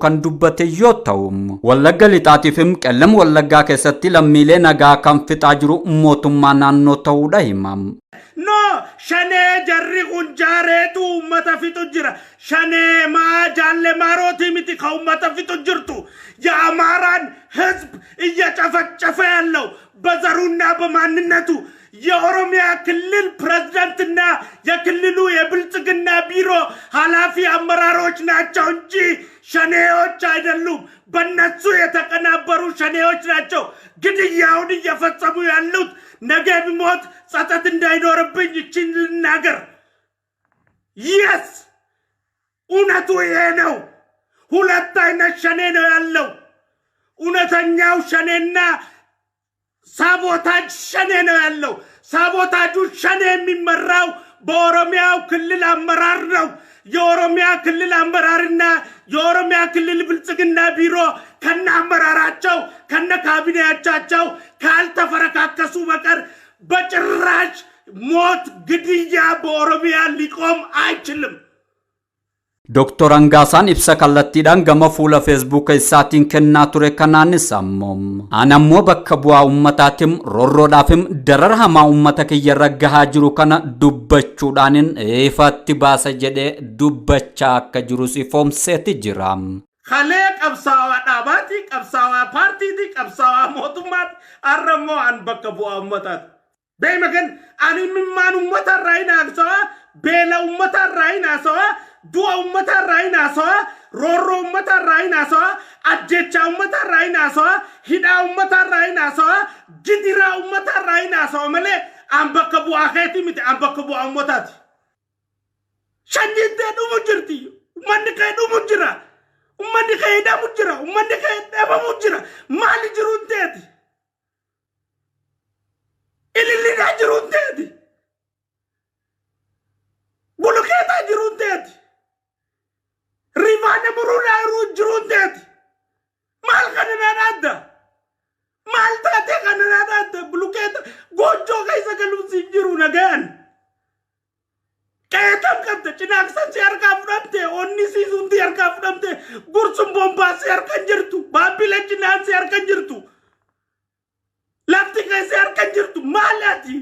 kan dubbate yoo ta'u, Wallagga Lixaatiif Qellem Wallaggaa keessatti lammiilee nagaa kan fixaa jiru mootummaa naannoo ta'uudha hima. No, Shanee jarri kun jaareetu uummata fixu jira. Shanee maa jaalle maarootii miti ka uummata fixu jirtu. የአማራን ህዝብ እየጨፈጨፈ ያለው በዘሩና በማንነቱ የኦሮሚያ ክልል ፕሬዝዳንትና የክልሉ የብልጽግና ቢሮ ኃላፊ አመራሮች ናቸው እንጂ ሸኔዎች አይደሉም። በነሱ የተቀናበሩ ሸኔዎች ናቸው ግድያውን እየፈጸሙ ያሉት። ነገ ብሞት ጸጸት እንዳይኖርብኝ ይችን ልናገር። የስ እውነቱ ይሄ ነው። ሁለት አይነት ሸኔ ነው ያለው። እውነተኛው ሸኔና ሳቦታጅ ሸኔ ነው ያለው። ሳቦታጁ ሸኔ የሚመራው በኦሮሚያው ክልል አመራር ነው። የኦሮሚያ ክልል አመራርና የኦሮሚያ ክልል ብልጽግና ቢሮ ከነ አመራራቸው ከነ ካቢኔያቻቸው ካልተፈረካከሱ በቀር በጭራሽ ሞት፣ ግድያ በኦሮሚያ ሊቆም አይችልም። Dooktor Hangaasaan ibsa kallattiidhaan gama fuula Feesbuuka isaatiin kennaa ture kanaanis ammoo ani ammoo bakka bu'aa uummataatiin roorroodhaafim darara hamaa uummata kiyyarra gahaa jiru kana dubbachuudhaanin ifatti baasa jedhee dubbachaa akka jirus ifoomseeti jira. Kalee qabsaawaa dhaabaati, qabsaawaa paartiiti, qabsaawaa mootummaati. Har'a immoo an bakka bu'aa uummataati. Beema kan ani imimmaan uummata irraa hin haasawaa, beela uummata irraa hin haasawaa, du'a uummata irraa hin haasawaa, roorroo uummata irraa hin haasawaa, ajjechaa uummata irraa hin haasawaa, hidhaa uummata irraa hin haasawaa, gidiraa uummata irraa hin haasawaa malee an bakka bu'aa keetii miti, an bakka bu'aa uummataati. Sanyiin tee dhumu jirti. Uummanni kee dhumu jira. Uummanni kee hidhamu jira. Uummanni kee dhabamu jira. Maali jiruun teeti? Ilillinaa jiruun teeti? Bulukeetaa jiruun teeti? Rifaana muruudhaa jiruun teeti? Maal kana naan adda? Maal taatee kana naan adda? Bulukeeta goojjoo keessa galuun siin jiru nagayaan. Qeetam qabda cinaaqsan si harkaa fudhamte, onni siisuun si harkaa fudhamte, Gursum bombaa si harka hin jirtu, Baabbila cinaan si harka hin jirtu, lafti kee si harka hin jirtu. Maal ati?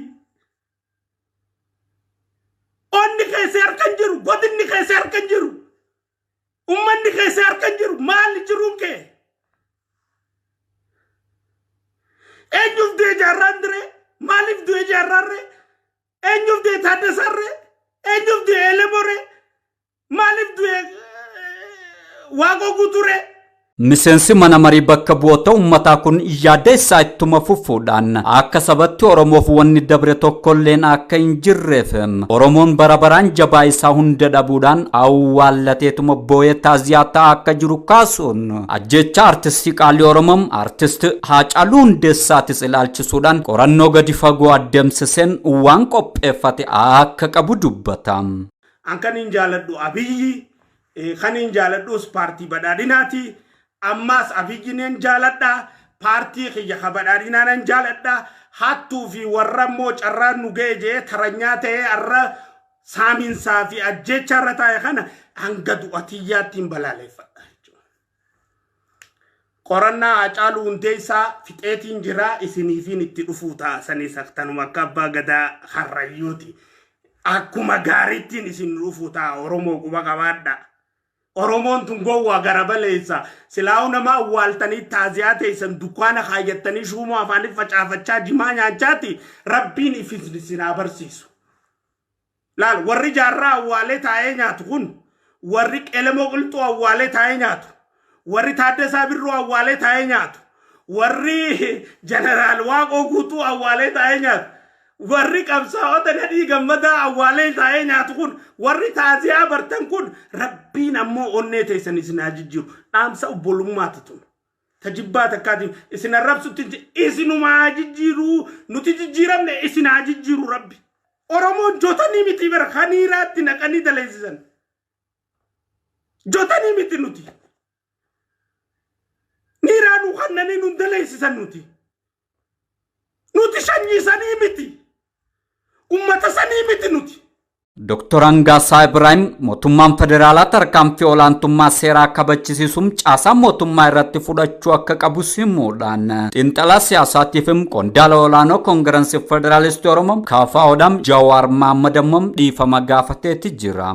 Onni kee si harka hin jiru, godinni kee si harka hin jiru, ummanni kee si harka hin jiru. Maali jiruun kee? Eenyuuf du'e Jaarraan diree? Maaliif du'e Jaarraarree? Eenyuuf du'e Taaddasarree? Eenyuuf du'e Elemoree? Maaliif du'e Waaqoo Guuturee? Miseensi mana marii bakka bu'oota uummataa kun yaada isaa ittuma fufuudhaan akka sabatti Oromoof wanni dabre tokkolleen akka hin jirreef Oromoon bara baraan jabaa isaa hunda dhabuudhaan awwaallateetuma boo'ee taaziyaa ta'aa akka jiru kaasuun ajjeechaa artistii qaalii Oromoo artist Haacaaluu Hundeessaatis ilaalchisuudhaan qorannoo gadi fagoo adeemsiseen waan qopheeffate akka qabu dubbata. An kan hin jaaladhu Abiyyi, kan hin jaaladhus paartii badhaadhinaati. Ammaas Abiyyineen jaaladha. Paartii kiyya ka badhaadhinaa nan jaaladha. Hattuu fi warra immoo carraan nu ga'e jee taranyaa ta'ee har'a saaminsaa fi ajjeechaa irra taa'e kana hanga du'a tiyyaatti hin balaaleffadha. Qorannaa Haacaaluu Hundeessaa fixeetiin jira, isiniifiin itti dhufuu ta'a. Sanis akkanuma akka abbaa gadaa Harrayyuuti. Akkuma gaariittiin isin dhufuu ta'a. Oromoo quba qabaadha. Oromoon tun gowwaa gara baleessa. Silaa'uu nama awwaaltanii taaziyaa teessan dukkaana kaayyattanii shuumoo afaanii facaafachaa jimaa nyaachaati rabbiin ifin isin haa barsiisu. Laal, warri Jaarraa awwaalee taa'ee nyaatu kun, warri Qelemoo Qilxuu awwaalee taa'ee nyaatu, warri Taaddasaa Birruu awwaalee taa'ee nyaatu, warri Jeneraal Waaqoo Guutuu awwaalee taa'ee nyaatu, warri qabsaa'ota Nadhii Gammadaa awwaalee taa'ee nyaatu kun, warri taaziyaa bartan kun, rabbiin ammoo onnee teessan isin haa jijjiiru. Dhaamsa obbolummaati tun. Tajibbaa takkaatiin isin arrabsutti isinuma haa jijjiiru. Nuti jijjiiramne, isin haa jijjiiru rabbi. Oromoon jotanii miti bara kaniiraatti naqanii daleessisan. Jotanii miti nuti. Niiraa nu kannanii nun daleessisan nuti. Nuti sanyii sanii miti. Ummata sanii miti nuti. Dr. Hangaasaa Ibraahim mootummaan federaalaa tarkaanfii olaantummaa seeraa kabachisiisuun caasaa mootummaa irratti fudhachuu akka qabus himuudhaan xiinxalaa siyaasaatiif qondaala olaanoo Koongirensii Federaalistii Oromoo KFOdhaan Jawaar Mahaammad ammoo dhiifama gaafateeti jira.